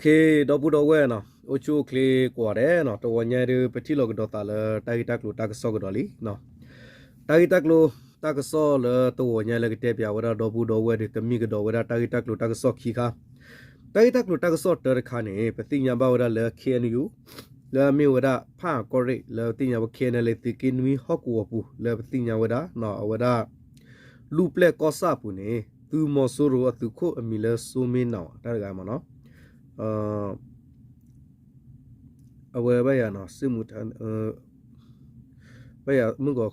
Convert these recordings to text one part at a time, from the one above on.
ဒီပုၢ်ဒီဝဲၢ်နီၤ, အိၣ်ဆူၣ်အိၣ်ချ့ကိးဂၤဒဲးနီၤ, တဂီၤညါဒီး ပထံၣ်လိာ်ကဒီးသးလၢတၢ်ဂ့ၢ်တၢ်ကျိၤတၢ်ကစီၣ်ကဒီးလံ. တၢ်ဂ့ၢ်တၢ်ကျိၤတၢ်ကစီၣ်လၢတဂီၤညါလၢကတဲပၠးဝဲဒၣ်ဒီပုၢ်ဒီဝဲၢ်ဒီး ကမ့ၢ်ကဒီးဝဲဒၣ်တၢ်ဂ့ၢ်တၢ်ကျိၤတၢ်ကစီၣ်ခံခါ, တၢ်ဂ့ၢ်တၢ်ကျိၤတၢ်ကစီၣ်တၢတခါန့ၣ် ပသ့ၣ်ညါဘၣ်ဝဲဒၣ်လၢ K N U လၢအမ့ၢ်ဝဲဒၣ် ဖၣ်အၣ်ကီၢ်ရ့ၣ် လၢပသ့ၣ်ညါဝဲ K N L A သုးက့နွံဟီၣ်ကဝီၤပူၤ လၢပသ့ၣ်ညါဝဲဒၣ် အဝဲဒၣ် လူၢ်ပျဲၢ်ကီၢ်ဆၣ်အပူၤန့ၣ် သုးမီၤစိရိၤအသုးခိၣ်အမံၤလၢစိမ့ၣ်နီၣ် တၢ်တဂၤမ့ၢ်နီၤ, အဝဲဘၣ်ယၤနီၤ, ဘၣ်ယၤမုၢ်ကီး,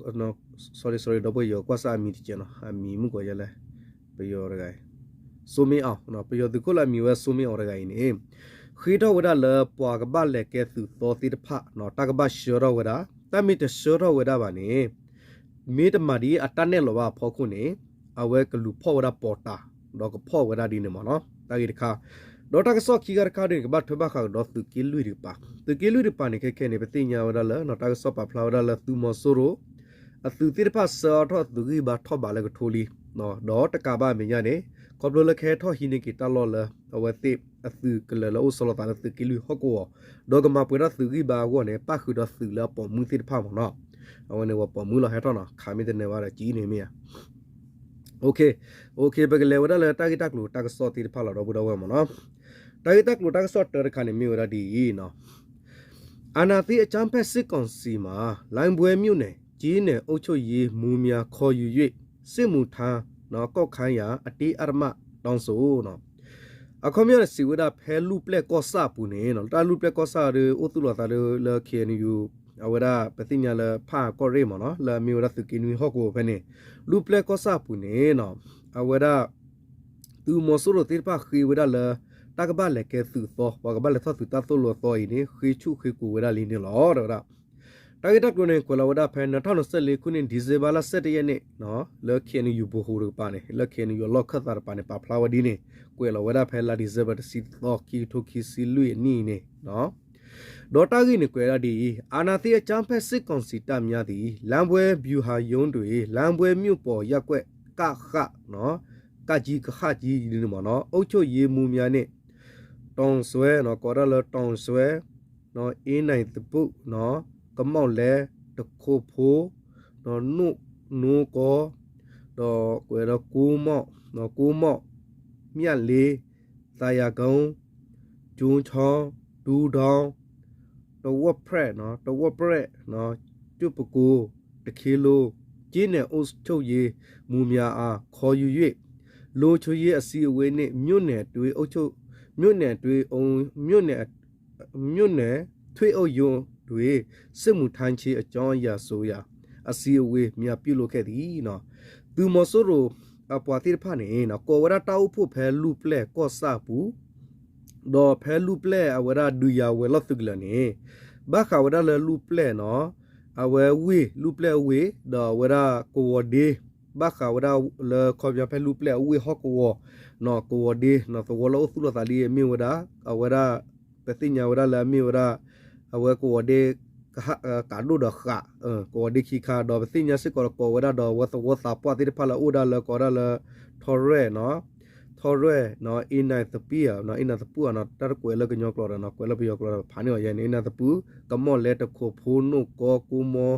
sorry sorry ဒီပုၢ်ဝဲၢ် ယကွၢ်စၢ်အမံၤတကဲးနီၤ, အမံၤမုၢ်ကီးယဲလဲၣ်, ပယီၤတဂၤအံၤ, စိမ့ၣ်အီၣ်, ပယီၤသုးခိၣ်လၢအမံၤဝဲစိမ့ၣ်အီၣ်တဂၤအံၤန့ၣ် ဃ့ထီၣ်ဝဲဒၣ်လၢပှၤကဘၣ်လဲၤကဲသုးသီသ့ၣ်တဖၣ် တၢ်ကဘၣ်ဆှၢထီၣ်ဝဲဒၣ်, တၢ်မ့ၢ်တဆှၢထီၣ်ဝဲဒၣ်ဘၣ်န့ၣ် မ့ၢ်တမၤဒ်အတၢ်နဲၣ်လီၤဘၣ်အဖီခိၣ်န့ၣ် အဝဲကလူၤဖီၣ်ဝဲဒၣ်ပီးတၤ, ဒီးကဖီၣ်ဝဲဒၣ်ဒ်န့ၣ်မ့ၢ်နီၤ, တၢ်ဂ့ၢ်တခါ. ဒီးတၢ်ကစီၣ်ခံခါတခါဒ်န့ၣ် ကဘၣ်ထွဲဘၣ်ဃးကဒီးသုးက့လွံၢ်တကပၤ, သုးက့လွံၢ်တကပၤန့ၣ် ခဲခဲန့ၣ် ပသ့ၣ်ညါဝဲဒၣ်လၢ တၢ်ကစီၣ်ပာ်ဖျါဝဲဒၣ်လၢသုးမီၤစိရိၤ အသုးသ့ၣ်တဖၣ်ဆှၢအါထီၣ်သုးဂံၢ်ဘါထီၣ်ဘးလၢကထိလံ, ဒီးတကးဘၣ်အမဲာ်ညါန့ၣ် ခီဖျိလၢကဟဲထီၣ်ဟံးန့ၢ်က့ၤတၢ်လီၢ်လၢ အဝဲသ့ၣ်အသုးကလၢၤလၢအိၣ်ဆီလီၤသးလၢသုးက့လွံၢ်ဟီၣ်ကဝီၤ, ဒီးကမၤပှဲၤထီၣ်သုးဂံၢ်ဘါအဂီၢ်န့ၣ် ပၣ်ဃုာ်ဒီးသုးလၢအပိာ်မုၣ်သ့ၣ်တဖၣ်မ့ၢ်နီၤ, အဝဲန့ၣ်ဝဲပိာ်မုၣ်လီၤဟဲထီၣ်နီၤ, ခးမ့ၢ်တနၢၤဘၣ်ဒီးကံန့ၣ်မ့ၢ်ဧါ ပကလဲၤဝဲဒၣ်လၢတၢ်ဂ့ၢ်တၢ်ကျိၤတၢ်ကစီၣ်သ့ၣ်တဖၣ်လီၤ ဒီပုၢ်ဒီဝဲၢ်မ့ၢ်နီၤ. တၢ်ဂ့ၢ်တၢ်ကျိၤတၢ်ကစီၣ်တၢတခါန့ၣ်မ့ၢ်ဝဲဒၣ်ဒ်အံၤနီၤ, အာဏာသိမ်းအကြမ်းဖက်စစ်ကောင်စီမှာ လိုင်းဘွဲမြို့နယ် ကျေးနယ်အုပ်ချုပ်ရေးမှူးများ ခေါ်ယူ၍ စစ်မှုထမ်း ကောက်ခံရန် အတင်းအဓမ္မတောင်းဆို အခီပညီန့ၣ် စံးဝဲဒၣ်ဖဲလူၢ်ပျဲၢ်ကီၢ်ဆၣ်အပူၤန့ၣ် တၢ်လူၢ်ပျဲၢ်ကီၢ်ဆၣ်ဒီး အိၣ်သူၣ်လီၤသးဒီးလၢ K N U အဝဲဒၣ်ပသ့ၣ်ညါလၢဖၣ်အၣ်ကီၢ်ရ့ၣ်မ့ၢ်နီၤ လၢအမ့ၢ်ဝဲဒၣ်သုးက့နွံဟီၣ်ကဝီၤဖဲန့ၣ် လူၢ်ပျဲၢ်ကီၢ်ဆၣ်အပူၤန့ၣ် အဝဲဒၣ် သုးမီၤစိရိၤသ့ၣ်တဖၣ်ဃ့ဝဲဒၣ်လၢ တၢ်ကဘၣ်လဲၤကဲသုးသီ ပှၤကဘၣ်လဲၤထီၣ်သုးတၢ်သိၣ်လိသီအံၤန့ၣ် ဃ့ဆူၣ်ဃ့ကိၤဝဲဒၣ်လံန့ၣ်လီၤ တဲဝဲဒၣ်. တၢ်ဂ့ၢ်တၢ်ကျိၤန့ၣ် ကွဲးလီၤဝဲဒၣ်ဖဲ နှစ်ထောင့်နှစ်ဆယ့်လေးခုနှစ် ဒံၣ်စ့ဘၢၣ်လါ ဆယ့်တစ်ရက်နေ့ လၢ K N U ဗဟိုတကပၤန့ၣ် လၢ K N U အလီၢ်ခၢၣ်သးတကပၤန့ၣ် ပာ်ဖျါဝဲဒ်န့ၣ် ကွဲးလီၤဝဲဒၣ်ဖဲလါ December တဆံသီ ခံကထိခံဆံလွံၢ်အနံၣ်န့ၣ် ဒီးတၢ်ဂ့ၢ်န့ၣ်ကွဲးဒၣ်ဒ်အံၤ အာဏာသိမ်းအကြမ်းဖက်စစ်ကောင်စီတပ်များသည် လမ်းပှဲဗျူဟာရုံးတွင် လမ်းပှဲမြို့ပေါ်ရပ်ကွက် က ဃ ကကြီး ကဃကြီး ဒ်န့ၣ်မ့ၢ်နီၤ အုပ်ချုပ်ရေးမှူးများနှင့် တောင်စွဲ ကိးဒၣ်လၢ တောင်စွဲ အ့နၢၣ်သပုၣ် ကမောက်လဲ တခိၣ်ဖိ နိၣ် နိကီ ဒီးကွဲးဒီး ကိမီၣ် ကိမီၣ် မြတ်လေး သာယာကုန်း ကၠိချောင်း တူးဒေါင်း တဝီၢ်ဖြဲး တဝီၢ်ဖြဲး ကၠိပကိ တခ့လိ ကျေးနယ်အုပ်ချုပ်ရေးမှူးများအား ခေါ်ယူ၍ လုံခြုံရေးအစည်းအဝေးနှင့် မြို့နယ်အတွင်းအုပ်ချုပ် မြို့နယ်အတွင်း မြို့နယ် မြို့နယ်ထွေအုပ်ရုံးတွင် စစ်မှုထမ်းခြင်းအကြောင်းအရာဆိုရာ အစည်းအဝေးများပြုလုပ်ခဲ့သည် သုးမီၤစိရိၤအပှၤသ့ၣ်တဖၣ်န့ၣ် ကိးဝဲဒၣ်တၢ်အိၣ်ဖှိၣ်ဖဲလူၢ်ပျဲၢ်ကီၢ်ဆၣ်အပူၤ ဒီးဖဲလူၢ်ပျဲၢ်အဝဲဒၣ်ဒုးယၤဝဲၤလီၢ်သုးကလၢၤန့ၣ် ဘၣ်ဃးဝဲဒၣ်လၢလူၢ်ပျဲၢ်နီၤ အဝဲဝ့ၢ်လူၢ်ပျဲၢ်အဝ့ၢ် ဒီးအဝဲဒၣ်ကဝီၤဒ့ ဘၣ်ဃးဝဲဒၣ်လၢခီပညီဖဲလူၢ်ပျဲၢ်အဝ့ၢ်ဟီၣ်ကဝီၤ ကဝီၤဒ့ သဝီလၢအိၣ်သူၣ်လီၤသးလံ မ့ၢ်ဝဲဒၣ် အဝဲဒၣ် ပသ့ၣ်ညါဝဲဒၣ်လၢအမ့ၢ်ဝဲဒၣ် အဝဲကဝီၤဒ့ ကးဒိၣ်ဒီးဃး ကဝီၤဒ့ခံခါ ဒီးပသ့ၣ်ညါစ့ၢ်ကီးဒီးကိးဝဲဒၣ်ဒီးအဝဲသဝီသးပှၢ်သ့ၣ်တဖၣ်လၢအအိၣ်ဒၣ်လၢ ကိးဒၣ်လၢ ထီရဲၣ် ထီရဲၣ် အ့နၢၣ်သပံၣ် အ့နၢၣ်သပူၣ် တၢ်တကွဲးလၢကညီကျိာ်ဒီး ကွဲးလၢပယီၤကျိာ်ဒီးဖးန့ၢ်အီၤယဲန့ၣ် အ့နၢၣ်သပူၣ် ကမီၣ်လဲ တခိၣ်ဖိ နိၣ်ကီ ကိမီၣ်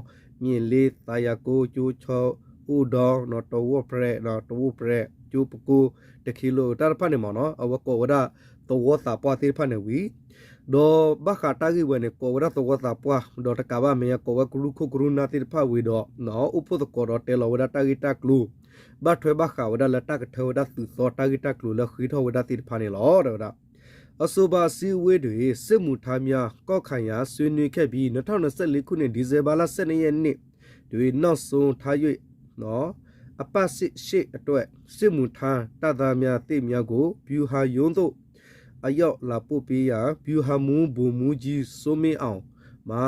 မ့ၢ်လ့ သးယၤကိ ကၠိဆီ အိၣ်ဒီ တဝီၢ်ဖြဲး တဝီၢ်ဖြဲး ကၠိပကိ တခ့လိ တၢ်တဖၣ်န့ၣ်မ့ၢ်နီၤ အဝဲကိးဝဲဒၣ်သဝီသးပှၢ်သ့ၣ်တဖၣ်န့ၣ်ဝံၤ ဒီးဘၣ်ဃးတၢ်ဂ့ၢ်ဝဲန့ၣ် ကိးဝဲဒၣ်သဝီသးပှၢ် ဒီးတကးဘၣ်မဲာ်ညါ ကိးဝဲကရူၢ်ခိၣ်ကရူၢ်နၢ်သ့ၣ်တဖၣ်ဝံၤဒီး အိၣ်ဖှိၣ်သကိးဒီးတဲလီၤဝဲဒၣ်တၢ်ဂ့ၢ်တၢ်ကျိၤ ဘၣ်ထွဲဘၣ်ဃးဝဲဒၣ်လၢတၢ်ကထၢဝဲဒၣ်သုးသီတၢ်ဂ့ၢ်တၢ်ကျိၤလၢဃ့ထီၣ်ဝဲဒၣ်သ့ၣ်တဖၣ်န့ၣ်လီၤ တဲဝဲဒၣ် အဆိုပါအစည်းအဝေးတွင် စစ်မှုထမ်းများ ကောက်ခံရန် ဆွေးနွေးခဲ့ပြီး နှစ်ထောင့်နှစ်ဆယ့်လေးခုနှစ် ဒံၣ်စဲဘၢလ ဆယ့်နှစ်ရက်နေ့တွင် နောက်ဆုံးထား၍ အပတ်စဉ်ရှစ်အတွက် စစ်မှုထမ်းတပ်သားများသစ်များကို ဗျူဟာရုံးသို့ အရောက်လာပို့ပေးရန် ဗျူဟာမှူးဗိုလ်မှူးကြီးစိုးမင်းအောင်မှ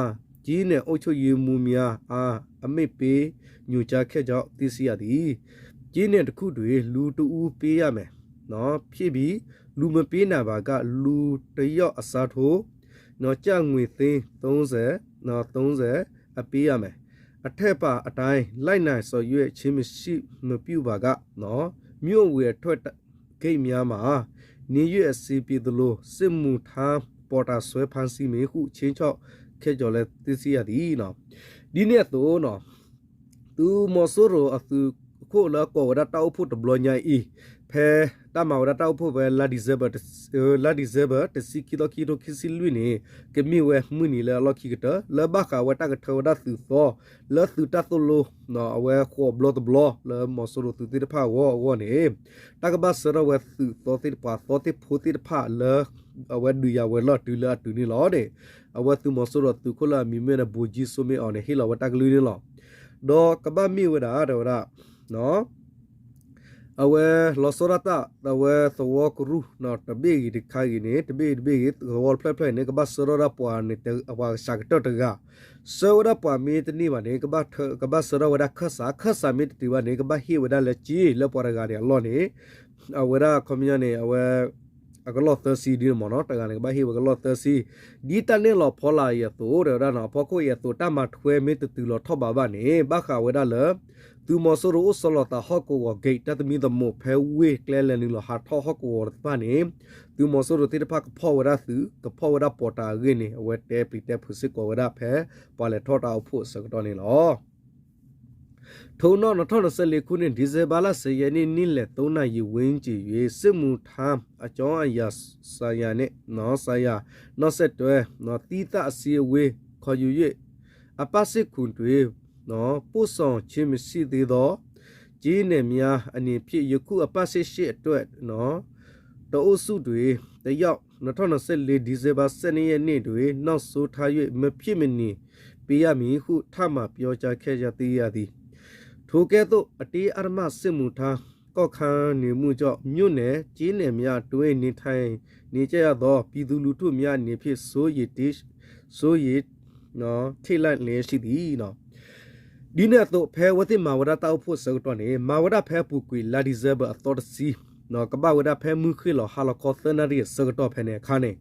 ကျေးနယ်အုပ်ချုပ်ရေးမှူးများအား အမိန့်ပေးညွှန်ကြားခဲ့ကြောင်း သိရှိရသည်။ ကျေးနယ်တစ်ခုတွင် လူတစ်ဦးပေးရမည် နော် ဖြစ်ပြီး လူမပေးနိုင်ပါက လူတစ်ယောက်အစားထိုး နော် ကျပ်ငွေသိန်း သုံးဆယ် နော် သုံးဆယ် အပေးရမယ်။ အထက်ပါအတိုင်း လိုက်နာဆောင်ရွက်ခြင်းမရှိ မပြုပါက နော် မြို့အဝင်အထွက်ဂိတ်များမှာ နံယွ့ၣ်အစံးပံးသလိၤ စစ်မှုထမ်း ပေါ်တာဆွဲဖမ်းဆီးမည်ဟု ခြိမ်းခြောက်ခဲ့ကြောင်းလည်း သိရှိရသည်. ဒ်န့ၣ်အသိး သုးမီၤစိရိၤအသုးခိၣ်လၢအကိးဝဲဒၣ်တၢ်အိၣ်ဖှိၣ်တဘျီညါအံၤ ဖဲတၢ်မၤဝဲဒၣ်တၢ်အိၣ်ဖှိၣ်ဖဲ လါ December တဆံခံသီ ခံကထိခံဆံလွံၢ်န့ၣ် ကမ့ၢ်ဝဲမုၢ်နံၤလၢအလီၢ်ခံကတၢၢ် လၢဘၣ်ဃးဝဲတၢ်ကထၢဝဲဒၣ်သုးသီ လၢသုးတၢ်သိၣ်လိ အဝဲဃိးဘျီတဘျီ လၢမီၤစိရိၤသုးသ့ၣ်တဖၣ်အဂီၢ်အဂီၢ်န့ၣ် တၢ်ကဘၣ်ဆှၢထီၣ်ဝဲသုးသီသ့ၣ်တဖၣ် သီသ့ၣ်ဖိသ့ၣ်တဖၣ်လၢ အဝဲဒုးယၤဝဲၤလီၢ်တုၤလၢအတုၤန့ၣ်လီၤန့ၣ် အဝဲသုးမီၤစိရိၤသုးခိၣ်လၢအမံၤမ့ၢ်န့ၣ် ဗိုလ်ကြီးစိုးမင်းအောင်န့ၣ် ဟ့ၣ်လီၤဝဲတၢ်ကလုၢ်န့ၣ်လီၤ. ဒီးကဘၣ်မ့ၢ်ဝဲဒၣ် တဲဝဲဒၣ် အဝဲလီၤဆီဒၣ်တၢ် အဝဲသဝီကရူၢ် တဘ့ၣ်ဂ့ၤတခါဂ့ၤန့ၣ် တဘ့ၣ်ဂ့ၤတဘ့ၣ်ဂ့ၤ သဝီတဖျၢၣ်ဖျၢၣ်န့ၣ် ကဘၣ်ဆှၢထီၣ်ဒၣ်ပှၤန့ၣ် ပှၤကစှၤကတၢၢ်တဂၤ ဆှၢဝဲဒၣ်ပှၤမ့ၢ်တန့ၢ်ဘၣ်န့ၣ် ကဘၣ်ဆှၢထီၣ်ဝဲဒၣ်ခၢၣ်စး ခၢၣ်စးမ့ၢ်တတုၤဘၣ်န့ၣ် ကဘၣ်ဟ့ၣ်ဝဲဒၣ်လၢက့လၢပှၤတဂၤန့ၣ်အလီၢ်န့ၣ် အဝဲဒၣ်ခီပညီန့ၣ် အဝဲ အကလီၢ်သၢဆံဒ်န့ၣ်မ့ၢ်နီၤ တဂၤန့ၣ် ကဘၣ်ဟ့ၣ်ဝဲကလီၢ်သၢဆံ ဒ်တၢ်နဲၣ်လီၤဖီလာ်အံၤအသိး တဲဝဲဒၣ်နီၤ အဖီခိၣ်အံၤအသိး တၢ်မၤထွဲမ့ၢ်တတုၤလီၤထီၣ်ဘးဘၣ်န့ၣ် ဘၣ်ဃးဝဲဒၣ်လၢ သုးမီၤစိရိၤအိၣ်ဆီလီၤသးဟီၣ်ကဝီၤ gate တၢ်သမံသမိးဖဲဝ့ၢ်ကျဲလဲၤနုာ်လီၤဟးထီၣ်ဟီၣ်ကဝီၤတဖၣ်န့ၣ် သုးမီၤစိရိၤသ့ၣ်တဖၣ်ကဖီၣ်ဝဲဒၣ်သုး ကဖီၣ်ဝဲဒၣ်ပီးတၢ်အဂ့ၢ်န့ၣ် အဝဲတဲပျံၤတဲဖုးစ့ၢ်ကီးဝဲဒၣ်ဖဲ ပှၤလဲၤထီၣ်တၢ်အိၣ်ဖှိၣ်အဆၢကတီၢ်န့ၣ်လီၤ. ထို့နောက် နှစ်ထောင့်နှစ်ဆယ့်လေးခုနှစ် ဒီဇင်ဘာလ ဆယ်ရက်နေ့ နေ့လယ် သုံးနာရီဝန်းကျင်တွင် စစ်မှုထမ်း အကြောင်းအရာ ဆိုင်ရာနှင့် ဆိုင်ရာ နောက်ဆက်တွဲ သီးသန့်အစည်းအဝေး ခေါ်ယူ၍ အပတ်စဉ်ခုနစ်တွင် ပို့ဆောင်ခြင်းမရှိသေးသော ကျေးနယ်များအနေဖြင့် ယခုအပတ်စဉ်ရှစ်အတွက် တအုပ်စုတွင် တစ်ယောက် နှစ်ထောင့်နှစ်ဆယ့်လေး ဒီဇင်ဘာ ဆယ့်နှစ်ရက်နေ့တွင် နောက်ဆုတ်ထား၍ မဖြစ်မနေ ပေးရမည်ဟု ထပ်မံပြောကြားခဲ့ကြောင်း သိရသည်။ ထိုကဲ့သို့ အတင်းအဓမ္မစစ်မှုထမ်း ကောက်ခံနေမှုကြောင့် မြို့နယ် ကျေးနယ်များအတွင်း နေထိုင်နေကြရသော ပြည်သူလူထုများအနေဖြင့် စိုးရိမ်တ- စိုးရိမ် ထိတ်လန့်လျက်ရှိသည် ဒ်န့ၣ်အသိး ဖဲအဝဲသ့ၣ်မၤဝဲဒၣ်တၢ်အိၣ်ဖှိၣ်အဆၢကတီၢ်န့ၣ် မၤဝဲဒၣ်ဖဲအပူၤကွံာ် လါ December အသီတဆံ ကဘၣ်ဝဲဒၣ်ဖဲမုၢ်ဃ့ၢ်လီၤဟါလီၤခီ သၢနၣ်ရံၣ်အဆၢကတီၢ်ဖဲန့ၣ်အခါန့ၣ်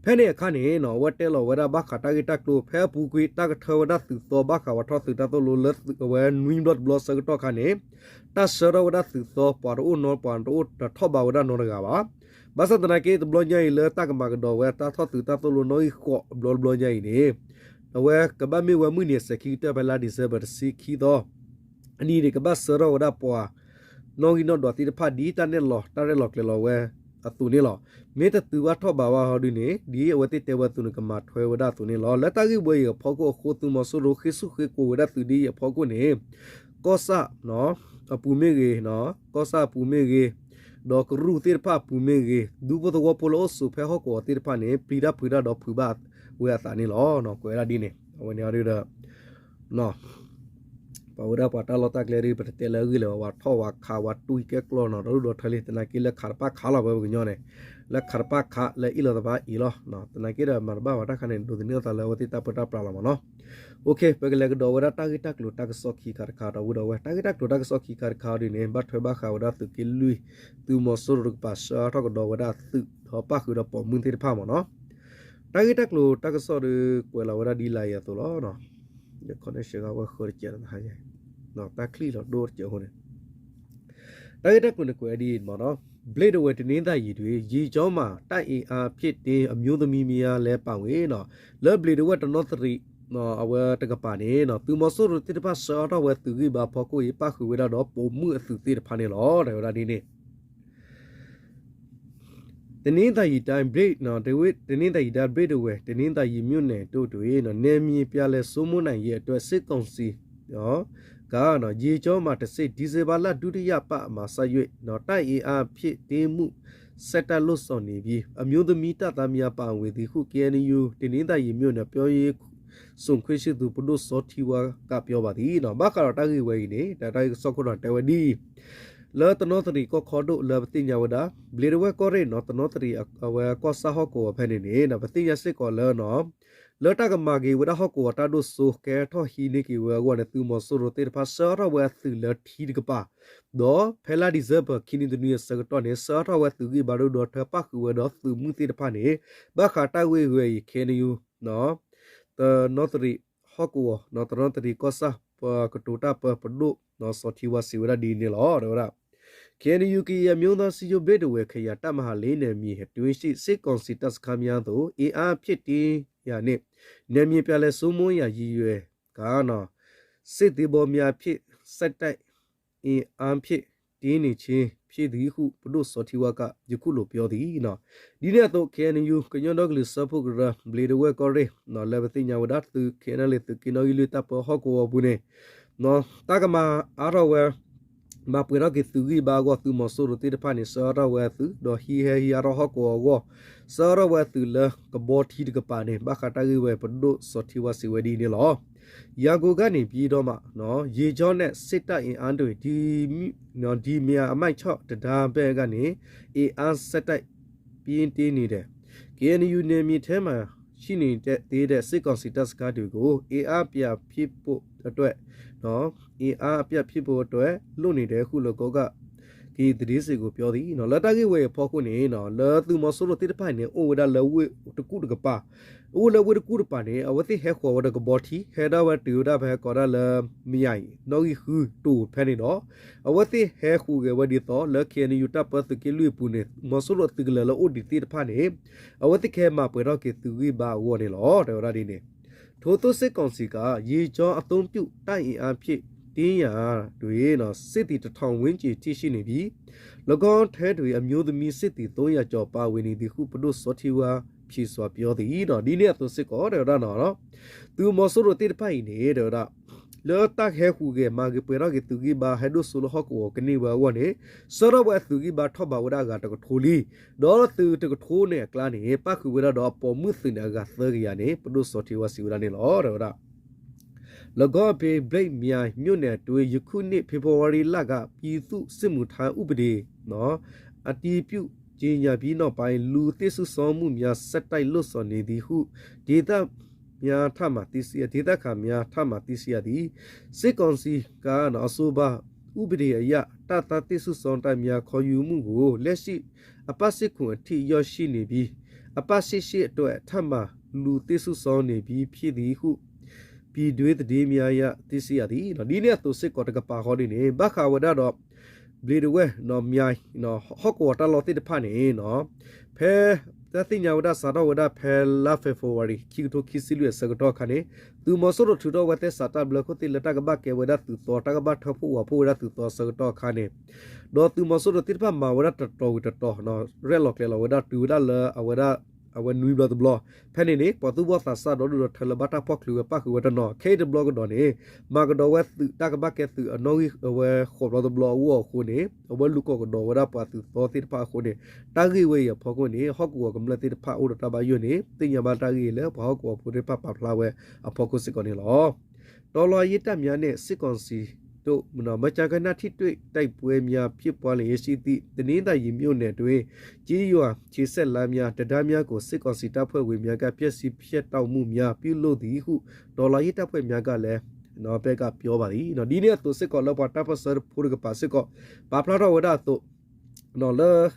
ဖဲန့ၣ်အခါန့ၣ် အဝဲတဲလီၤဝဲဒၣ်ဘၣ်ဃးတၢ်ဂ့ၢ်တၢ်ကျိၤ ဖဲအပူၤကွံာ် တၢ်ကထၢဝဲဒၣ်သုးသီ ဘၣ်ဃးဝဲထီၣ်သုးတၢ်သိၣ်လိလၢအဝဲနွံဘျီတဘျီဆၢကတီၢ်ခါန့ၣ် တၢ်ဆှၢထီၣ်ဝဲဒၣ်သုးသီ ပှၤတအိၣ်နီ ပှၤတအိၣ်တထီၣ်ဘးဝဲဒၣ်နီတဂၤဘၣ်. ဘၣ်ဆၣ်သနာ်က့ တဘျီညါအံၤလၢတၢ်ကမၤကဒီးဝဲတၢ်ထီၣ်သုးတၢ်သိၣ်လိနီၣ်ဂံၢ်ဃိးဘျီတဘျီညါအံၤန့ၣ် အဝဲကဘၣ်မ့ၢ်ဝဲမုၢ်နံၤအစဲးခံကတၢၢ်ဖဲလါ December တဆံခံသီ အနံၤန့ၣ် ကဘၣ်ဆှၢထီၣ်ဝဲဒၣ်ပှၤ နီၣ်ဂံၢ်နီၣ်ဒွးသ့ၣ်တဖၣ် ဒ်တၢ်နဲၣ်လီၤ တၢ်ရဲၣ်လီၤကျဲၤလီၤဝဲအသိးန့ၣ်လီၤ. မ့ၢ်တတုၤဘၣ်ထီၣ်ဘးဘၣ်ဟီဒုန့ၣ် ဒ်အဝဲသ့ၣ်တဲဝဲအသိးန့ၣ် ကမၤထွဲဝဲဒၣ်အသိးန့ၣ်လီၤ. လၢတၢ်ဂ့ၢ်ဝဲအံၤအဖီခိၣ်အဃိ သုးမီၤစိရိၤဃ့ၢ်ဆူၣ်ဃ့ၢ်ကိးဝဲဒၣ်သုးဒ်အံၤအဖီခိၣ်န့ၣ် ကီၢ်ဆၣ်အပူၤမ့ၢ်ဂ့ၤ, ကီၢ်ဆၣ်အပူၤမ့ၢ်ဂ့ၤ, ဒီးကရူၢ်သ့ၣ်တဖၣ်အပူၤမ့ၢ်ဂ့ၤ, ဒူဖိသဝီဖိလၢအိၣ်ဆိးဖဲဟီၣ်ကဝီၤသ့ၣ်တဖၣ်န့ၣ် ပျံၤတၢ်ဖုးတၢ်ဒီးဖုးဘၣ်ဝဲအသးန့ၣ်လီၤ. ကွဲးဝဲဒၣ်ဒ်န့ၣ် အဝဲန့ၣ်ဒီး ပှၤဝဲဒၣ်ပှၤတၢ်လီၢ်တၢ်ကျဲဒ် ပတတဲလၢအဂ့ၢ်လၢၤဘၣ်, ပှၤထီၣ်ဝဲခးဝဲတွံၢ်ကဲကျီနီၤ ဒီဒူၣ်ဒီထၢလံ, သနာ်က့လၢခးတပၣ်ခးလီၤ ပဝဲပကညီန့ၣ်, လၢခးတပၣ်ခး လၢအ့ၣ်လိာ်တပၣ်အ့ၣ်လီၤ, သနာ်က့ဒီးမၤတဘၣ်ဝဲတၢ်ခါန့ၣ် ဒိးသန့ၤအသးလၢအဝဲသ့ၣ်တၢ်ပၢတၢ်ပြးလီၤမ့ၢ်နီၤ. ပကလဲၤကဒီးဝဲဒၣ်တၢ်ဂ့ၢ်တၢ်ကျိၤတၢ်ကစီၣ်ခံခါတခါ ဒီပုၢ်ဒီဝဲၢ်, တၢ်ဂ့ၢ်တၢ်ကျိၤတၢ်ကစီၣ်ခံခါတခါဒ်န့ၣ် ဘၣ်ထွဲဘၣ်ဃးဝဲဒၣ်သုးက့လွံၢ် သုးမီၤစိရိၤတကပၤဆှၢထီၣ်ကဒီးဝဲဒၣ်သုး ဒီးပၣ်ဃုာ်ဒီးပိာ်မုၣ်သ့ၣ်တဖၣ်မ့ၢ်နီၤ. တၢ်ဂ့ၢ်တၢ်ကျိၤတၢ်ကစီၣ်ဒီးကွဲးလီၤဝဲဒၣ်ဒ်လာ်အံၤအသိးလီၤ. ယခီန့ၣ်ရှဲဂၤဝဲဃၢတကဲးလီၤ, တၢ်ချံၣ်လီၤဒိၣ်တကဲးအဃိန့ၣ် တၢ်ဂ့ၢ်တၢ်ကျိၤန့ၣ်ကွဲးဒ်အံၤမ့ၢ်နီၤ, ဘျ့းဒဝဲး တနင်္သာရီတွင် ရေကြောင်းမှာ တပ်အင်အားဖြည့်တင်း အမျိုးသမီးများလဲၤပါဝင် လၢဘျ့းဒဝဲးတနီသရံၣ် အဝဲတကပၤန့ၣ် သုးမီၤစိရိၤသ့ၣ်တဖၣ်ဆှၢအါထီၣ်ဝဲသုးဂံၢ်ဘါအဖီခိၣ်အံၤ ပၣ်ဃုာ်ဝဲဒၣ်ဒီးပိာ်မုၣ်အသုးသ့ၣ်တဖၣ်န့ၣ်လီၤ. တဲဝဲဒၣ်ဒ်န့ၣ် တနင်္သာရီတိုင်း ဘျ့- တနင်္သာရီတိုင်း ဘျ့းဒဝဲး တနင်္သာရီမြို့နယ်တို့တွင် နယ်မြေပြန်လည်စိုးမိုးနိုင်ရေးအတွက် စစ်ကောင်စီက ရေကြောင်းမှ တဆင့် ဒီဇင်ဘာလ ဒုတိယပတ်မှ စ၍ တပ်အင်အားဖြည့်တင်းမှု ဆက်တိုက်လုပ်ဆောင်နေပြီး အမျိုးသမီးတပ်သားများ ပါဝင်သည်ဟု KNU တနင်္သာရီမြို့နယ် ပြောရေးဆိုခွင့်ရှိသူ ပဒိၣ်စီၤထံဝါက ပြောပါသည် ဘၣ်ဃးဒီးတၢ်ဂ့ၢ်ဝဲအံၤန့ၣ် တၢ်ဂ့ၢ်ကစီၣ်ခိၣ်တီတဲဝဲဒ်အံၤ လၢတနီသရံၣ်ကီၢ်ခီဒိၣ်လၢပသ့ၣ်ညါဝဲဒၣ် ဘျ့းဒဝဲးကီၢ်ရ့ၣ်နီၤ တနီသရံၣ် အဝဲကီၢ်ဆၣ်ဟီၣ်ကဝီၤဖဲန့ၣ်န့ၣ် ပသ့ၣ်ညါစ့ၢ်ကီးလၢနီၤ လၢတၢ်ကမၤက့ၤဝဲဒၣ်ဟီၣ်ကဝီၤတၢ်ဒိၣ်စိ ကဲထီၣ်ဟံးန့ၢ်က့ၤဝဲအဂီၢ်န့ၣ် သုးမီၤစိရိၤသ့ၣ်တဖၣ်ဆှၢအါထီၣ်ဝဲအသုးလၢထံတကပၤ ဒီးဖဲလါဒံၣ်စဲဘၢၣ် ခံနွံတနွံအဆၢကတီၢ်န့ၣ် ဆှၢအါထီၣ်ဝဲသုးဂံၢ်ဘါဒိၣ်ဒီးထၢပၣ်ဃုာ်ဝဲဒီးသုးမုၢ်သ့ၣ်တဖၣ်န့ၣ် ဘၣ်ဃးတၢ်ဂ့ၢ်ဝဲအံၤ KNU တနီသရံၣ်ဟီၣ်ကဝီၤ တနီသရံၣ်ကီၢ်ဆၣ် ပကတိၤတၢ်ပၢ ပဒိၣ် စီၤထံဝါစံးဝဲဒၣ်ဒ်န့ၣ်လီၤ. တဲဝဲဒၣ် KNU ကရင်အမျိုးသားအစည်းအရုံး ဘျ့းဒဝဲၢ်ခရိုင် တပ်မဟာလေး နယ်မြေအတွင်းရှိ စစ်ကောင်စီတပ်စခန်းများသို့ အင်အားဖြည့်တင်းရာနှင့် နယ်မြေပြန်လည်စိုးမိုးရန် ရည်ရွယ်ကာ စစ်သင်္ဘောများဖြင့် ဆက်တိုက်အင်အားဖြည့်တင်းနေခြင်းဖြစ်သည်ဟု ပဒိၣ်စီၤထံဝါက ယခုလိုပြောသည် ဒ်န့ၣ်အသိး KNU ကညီဒီကလုာ်စၢဖှိၣ်ကရၢ ဘျ့းဒဝဲၢ်ကီၢ်ရ့ၣ် လၢပသ့ၣ်ညါဝဲဒၣ်သုး KNLA သုးက့နီၣ်ဂံၢ်လွံၢ်တၢ်ပၢဟီၣ်ကဝီၤပူၤန့ၣ် တၢ်ကမၤအါထီၣ်ဝဲ မၤပှဲၤထီၣ်က့ၤသုးဂံၢ်ဘါအဂီၢ် သုးမီၤစိရိၤသ့ၣ်တဖၣ်န့ၣ် ဆှၢအါထီၣ်ဝဲအသုး ဒီးဟံးဟဲဟံးအါထီၣ်ဟီၣ်ကဝီၤအဂီၢ် ဆှၢအါထီၣ်ဝဲအသုးလၢကဘီထံတကပၤန့ၣ် ဘၣ်ဃးတၢ်ဂ့ၢ်ဝဲ ပဒိၣ်စီၤထံဝါစံးဝဲဒ်အံၤန့ၣ်လီၤ. ရန်ကုန်ကနေ ပြည်တော်မှ ရေကြောင်းနဲ့ စစ်တပ်အင်အားတွေ ဒီမြ ဒီမြအမိုက်ချော့တံတားဘက်ကနေ အင်အားဆက်တိုက် ပြင်းတင်းနေတယ်. KNU နယ်မြေထဲမှာရှိနေသေးတဲ့ စစ်ကောင်စီတပ်စခန်းတွေကို အင်အားပြန်ဖြည့်ဖို့အတွက် အင်အားအပြတ်ဖြစ်ဖို့အတွက် လုပ်နေတယ်ဟု လၢကီကက့ၤသတင်းစင်ကိုပြောသည် လၢတၢ်ဂ့ၢ်ဝဲအံၤအဖီခိၣ်န့ၣ် လၢသုးမီၤစိရိၤသ့ၣ်တဖၣ်န့ၣ် အိၣ်ဝဲဒၣ်လၢဝ့ၢ်တကူၣ်တကပၤ အိၣ်လၢဝ့ၢ်တကူၣ်တပၤန့ၣ် အဝဲသ့ၣ်ဟဲဃီၤဝဲဒီးကဘီထံ ဟဲဒၣ်ဝဲတုၤဝဲဒၣ်ဖဲကိးဒၣ်လၢ မယၤအံၤ နီၣ်ဂံၢ်ဃုတိၤဖဲန့ၣ်ဒီး အဝဲသ့ၣ်ဟဲဃုာ်ဂဲၤဝဲဒ်သိး လၢ KNU တပ်ပၢသုးက့လွံၢ်အပူၤန့ၣ် မီၤစိရိၤသုးကလၢၤလၢအိၣ်ဒံးသ့ၣ်တဖၣ်န့ၣ် အဝဲသ့ၣ်ကဟဲမၤပှဲၤထီၣ်က့ၤသုးဂံၢ်ဘါအဂီၢ်န့ၣ်လီၤ တဲဝဲဒၣ်ဒ်န့ၣ် ထိုစစ်ကောင်စီက ရေကြောင်းအသုံးပြု တပ်အင်အားဖြည့်တင်းရာတွင် စစ်သည် တစ်ထောင်ဝန်းကျင် ရှိနေပြီး ၎င်းထဲတွင် အမျိုးသမီးစစ်သည် သုံးရာကျော် ပါဝင်နေသည်ဟု ပဒိၣ်စီၤထံဝါ ဖြေစွာပြောသည် ဒ်န့ၣ်အသိးစ့ၢ်ကီး တဲဝဲဒၣ်နီၤ သုးမီၤစိရိၤသ့ၣ်တဖၣ်အံၤန့ၣ် တဲဝဲဒၣ် လၢတၢ်ဟဲဃုာ်ဂဲၤမၤက့ၤပှဲၤထီၣ်က့ၤသုးဂံၢ်ဘါ ဟဲဒိၣ်စိလၢဟီၣ်ကဝီၤကန့ၢ်ဝဲအဂီၢ်န့ၣ် ဆှၢထီၣ်ဝဲအသုးဂံၢ်ဘါထီၣ်ဘးဝဲဒၣ်အဂၤတကထိလံ ဒီးသုးတကထိန့ၣ်အကျါန့ၣ် ပၣ်ဃုာ်ဝဲဒၣ်ဒီးအပိာ်မုၣ်သုးန့ၣ်အဂၤသၢကယၤန့ၣ် ပဒိၣ်စီၤထံဝါစံးဝဲဒၣ်န့ၣ်လီၤ တဲဝဲဒၣ် လၢကီၢ်ဖဲ ဘျ့းမၠဲၤ မြို့နယ်တွင်း ယခုနှစ် ဖေဖော်ဝါရီလက ပြည်သူ့စစ်မှုထမ်းဥပဒေ အတည်ပြုကြေညာပြီးနောက်ပိုင်း လူသစ်စုဆောင်းမှုများ ဆက်တိုက်လုပ်ဆောင်နေသည်ဟု ဒေသများထံမှ သိရှိရ ဒေသခံများထံမှ သိရှိရသည် စစ်ကောင်စီက အဆိုပါဥပဒေအရ တပ်သားသစ်စုဆောင်းတပ်များ ခေါ်ယူမှုကို လက်ရှိ အပတ်စစ်ခုအထိ ရောက်ရှိနေပြီး အပတ်စစ်ရှစ်အတွက် ထပ်မံလူသစ်စုဆောင်းနေပြီ ဖြစ်သည်ဟု ပြည်တွင်းသတင်းများအရ သိရှိရသည် ဒ်န့ၣ်အသိးစ့ၢ်ကီးတကပၤဃီဒ်န့ၣ် ဘၣ်ဃးဝဲဒၣ်ဒီး ဘျ့းဒဝဲၢ် မၠဲၤ ဟီၣ်ကဝီၤတၢ်လီၢ်သ့ၣ်တဖၣ်န့ၣ် ဖဲ တၢ်သ့ၣ်ညါဝဲဒၣ်စးထီၣ်ဝဲဒၣ်ဖဲလါ February ခံကထိခံဆံလွံၢ်အဆၢကတီၢ်အခါန့ၣ် သုးမီၤစိရိၤထုးထီၣ်ဝဲသဲစးတၢ်ဘျၢခိၣ်သ့ၣ်လၢတၢ်ကဘၣ်ကဲဝဲဒၣ်သုးသီ တၢ်ကဘၣ်ထၢဖှိၣ်ဝးဖှိၣ်ဝဲဒၣ်သုးသီအဆၢကတီၢ်အခါန့ၣ် ဒီးသုးမီၤစိရိၤသ့ၣ်တဖၣ်မၤဝဲဒၣ်တတီၤဝံၤတတီၤ ရဲၣ်လီၤကျဲၤလီၤဝဲဒၣ်တုၤဝဲဒၣ်လၢအဝဲဒၣ် အဝဲနွံဘျီတဘျီ ဖဲန့ၣ်န့ၣ် ပှၤသူၣ်ဘီၣ်သးစၢ်ဒီဒူၣ်ဒီထၢလၢဘၣ်တၢ်ဖီၣ်ချုးဝဲပၣ်ဃုာ်ဝဲတနီၤ ခဲအံၤတဘျီကဒီးန့ၣ် မၤကဒီးဝဲသုးတၢ်ကဘၣ်ကဲသုးအနီၣ်ဂံၢ်အဝဲဃိးဘျီတဘျီအဂီၢ်အဃိန့ၣ် အဝဲလူၤကိးကဒီးဝဲဒၣ်ပှၤသုးသီသ့ၣ်တဖၣ်အဃိန့ၣ် တၢ်ဂ့ၢ်ဝဲအံၤအဖီခိၣ်န့ၣ် ဟီၣ်ကဝီၤကမျၢၢ်သ့ၣ်တဖၣ်အိၣ်ဒီးတၢ်ဘၣ်ယိၣ်န့ၣ် သ့ၣ်ညါဘၣ်တၢ်ဂ့ၢ်အံၤလၢပှၤဟီၣ်ကဝီၤဖိသ့ၣ်တဖၣ်ပာ်ဖျါဝဲအဖီခိၣ်စ့ၢ်ကီးန့ၣ်လီၤ. တော်လှန်ရေးတပ်များနဲ့ စစ်ကောင်စီတို့ မကြာခဏထိတွေ့တိုက်ပွဲများဖြစ်ပွားလျက်ရှိသည့် တနင်္သာရီမြို့နယ်တွင်း ကျေးရွာခြေဆက်လမ်းများ တံတားများကို စစ်ကောင်စီတပ်ဖွဲ့ဝင်များက ဖျက်ဆီးဖျက်တောက်မှုများ ပြုလုပ်သည်ဟု တော်လှန်ရေးတပ်ဖွဲ့များကလည်း ဘက်ကပြောပါသည် ဒ်န့ၣ်အသိးစ့ၢ်ကီးလၢပှၤတၢ်ပၢၢ်ဆၢဖိတကပၤစ့ၢ်ကီး ပာ်ဖျါထီၣ်ဝဲဒၣ်အသိး လၢ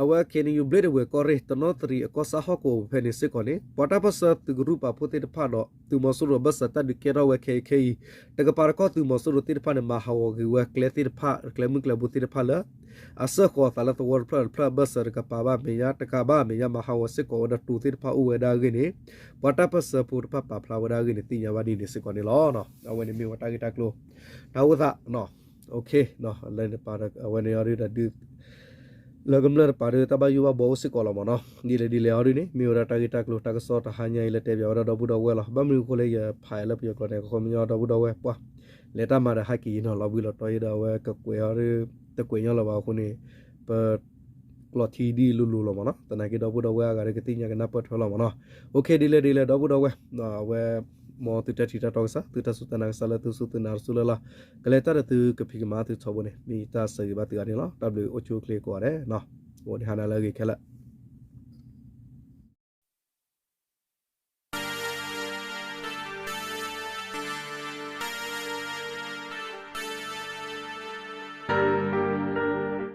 အဝဲ KNU ဘျ့းဒဝဲၢ်ကီၢ်ရ့ၣ် တနီသရံၣ်အကီၢ်ဆၣ်ဟီၣ်ကဝီၤဖဲန့ၣ်စ့ၢ်ကီးန့ၣ် ပှၤတၢ်ပၢၢ်ဆၢသုးကရူၢ်ပာ်ဖှိၣ်သ့ၣ်တဖၣ်ဒီး သုးမီၤစိရိၤအဘၢၣ်စၢၤတၢ်ဒုးကဲထီၣ်ဝဲခဲအံၤခဲအံၤ တကပၤတခီသုးမီၤစိရိၤသ့ၣ်တဖၣ်န့ၣ် မၤဟးဂီၤက့ၤဝဲကျဲသ့ၣ်တဖၣ် ကျဲမုၢ်ကျဲဘိသ့ၣ်တဖၣ်လၢ အစၢဃီၤအသးလၢသဝီတဖျၢၣ်တဖျၢၣ်အဘၢၣ်စၢၤတကပၤဘၣ်မဲာ်ညါ တကးဘၣ်မဲာ်ညါ မၤဟးဂီၤစ့ၢ်ကီးဝဲဒီးတိၤသ့ၣ်တဖၣ်အိၣ်ဝဲဒၣ်အဂ့ၢ်န့ၣ် ပှၤတၢ်ပၢၢ်ဆၢဖိတဖၣ်ပာ်ဖျါဝဲဒၣ်အဂ့ၢ်န့ၣ် သ့ၣ်ညါဘၣ်ဒ်န့ၣ်စ့ၢ်ကီးန့ၣ်လီၤ. အဝဲန့ၣ်မ့ၢ်ဝဲတၢ်ဂ့ၢ်တၢ်ကျိၤ တၢ်အိၣ်သး အဝဲန့ၣ်အီၤဒုးဒီးဒုး လၢကမျၢၢ်တပၤဒုး တၢ်ဘၣ်ယိၣ်ဘၣ်ဘှီအိၣ်စ့ၢ်ကီးလီၤမ့ၢ်နီၤ. ဒ်လဲၣ်ဒ်လဲၣ်အီၤဒုးန့ၣ် မ့ၢ်ဝဲဒၣ်တၢ်ဂ့ၢ်တၢ်ကျိၤ တၢ်ကစီၣ်တဟါညါအံၤလၢတဲဘၣ်ဝဲဒၣ်ဒီပုၢ်ဒီဝဲၢ်လီၤ. ဘၣ်မနုၤအဃိလဲၣ် ယဖးလၢပယီၤကျိာ်န့ၣ် ကခီပညီဒီပုၢ်ဒီဝဲၢ်ပှၤ လဲၤတၢ်မၤဒီးဟဲက့ၤနီၤ လီၤဘှံးလီၤတီၤအံၤဒီးအဝဲကကွဲးအီၤဒုး တကွဲးညီလၢၤဘၣ်အဃိန့ၣ် ပ ကျိာ်ထံဒ်လိၤလိၤလီၤမ့ၢ်နီၤ. သနာ်က့ဒီပုၢ်ဒီဝဲၢ်အဂၤဒုးကသ့ၣ်ညါ ကနၢ်ပၢၢ်ထွဲလီၤမ့ၢ်နီၤ. အိၣ်ခ့ ဒ်လဲၣ်ဒ်လဲၣ်ဒီပုၢ်ဒီဝဲၢ် အဝဲ မ်သုတၢ်ထံၣ်တၢ်တီကစၢ် သုတၢ်စူၢ်တၢ်နာ်ကစၢ်လၢသုစူၢ်သုနာ်တစူၢ်လၢ်လၢ် ကလဲၤတၢ်ဒီးသုကဖံးကမၤသုထီဘိန့ၣ် မ့ၢ်တၢ်ဆၢဂ့ၤဘၣ်သုဂၤန့ၣ်လီၤ. တၢ်ဘျုးအိၣ်ဆူၣ်အိၣ်ချ့ကိးဂၤဒဲး အိၣ်ဒံးဟါနၤလၢအဂ့ၤခဲလၢာ်.